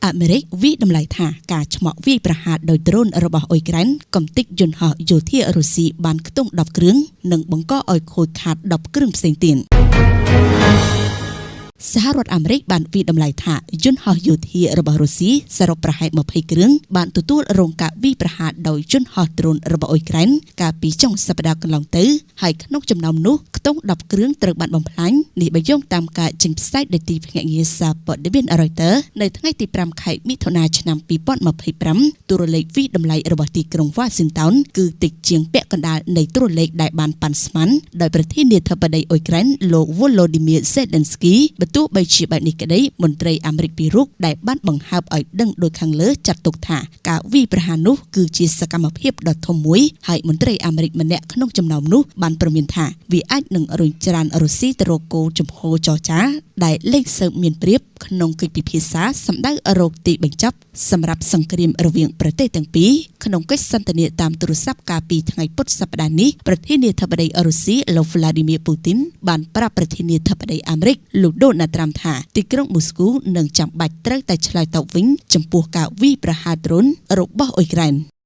អាមេរិកវាយតម្លៃថាការឆ្មក់វាយប្រហារដោយដ្រូនរបស់អ៊ុយក្រែនកំទេចយន្តហោះយោធារុស្ស៊ីបានខ្ទង់10គ្រឿងនិងបង្កឲ្យខូចខាត10គ្រឿងផ្សេងទៀតសហរដ្ឋអាមេរិកបានវាយតម្លៃថាយន្តហោះយោធារបស់រុស្ស៊ីសរុបប្រហែល20គ្រឿងបានទទួលរងការវាយប្រហារដោយយន្តហោះដ្រូនរបស់អ៊ុយក្រែនកាលពីចុងសប្តាហ៍កន្លងទៅហើយក្នុងចំណោមនោះខ្ទង់10គ្រឿងត្រូវបានបំផ្លាញនេះបើយោងតាមការចេញផ្សាយដោយទីភ្នាក់ងារសារព័ត៌មាន Reuters នៅថ្ងៃទី5ខែមិថុនាឆ្នាំ2025តួលេខវាយតម្លៃរបស់ទីក្រុង Washington គឺតិចជាងពាក់កណ្ដាលនៃតួលេខដែលបានប៉ាន់ស្មានដោយប្រធានាធិបតីអ៊ុយក្រែនលោក Volodymyr Zelensky បើទោះបីជាបែបនេះក្តីមន្ត្រីអាមេរិកពីររូបដែលបានបង្ហើបឲ្យដឹងដោយខាងលើចាត់ទុកថាការវាយប្រហារនោះគឺជាសកម្មភាពដ៏ធំមួយហើយមន្ត្រីអាមេរិកម្នាក់ក្នុងចំណោមនោះបានព្រមានថាវាអាចនឹងរុញច្រានរុស្ស៊ីទៅរកគោលជំហរចរចាដែលលែងសូវមានប្រៀបក្នុងកិច្ចពិភាក្សាសម្ដៅរកទីបញ្ចប់សម្រាប់សង្គ្រាមរវាងប្រទេសទាំងពីរក្នុងកិច្ចសន្ទនាតាមទូរស័ព្ទកាលពីថ្ងៃពុធសប្តាហ៍នេះប្រធានាធិបតីរុស្ស៊ីលោក Vladimir Putin បានប្រាប់ប្រធានាធិបតីអាមេរិកលោក Donald Trump ថាទីក្រុងមូស្គូនឹងចាំបាច់ត្រូវតែឆ្លើយតបវិញចំពោះការវាយប្រហារដ្រូនរបស់អ៊ុយក្រែន។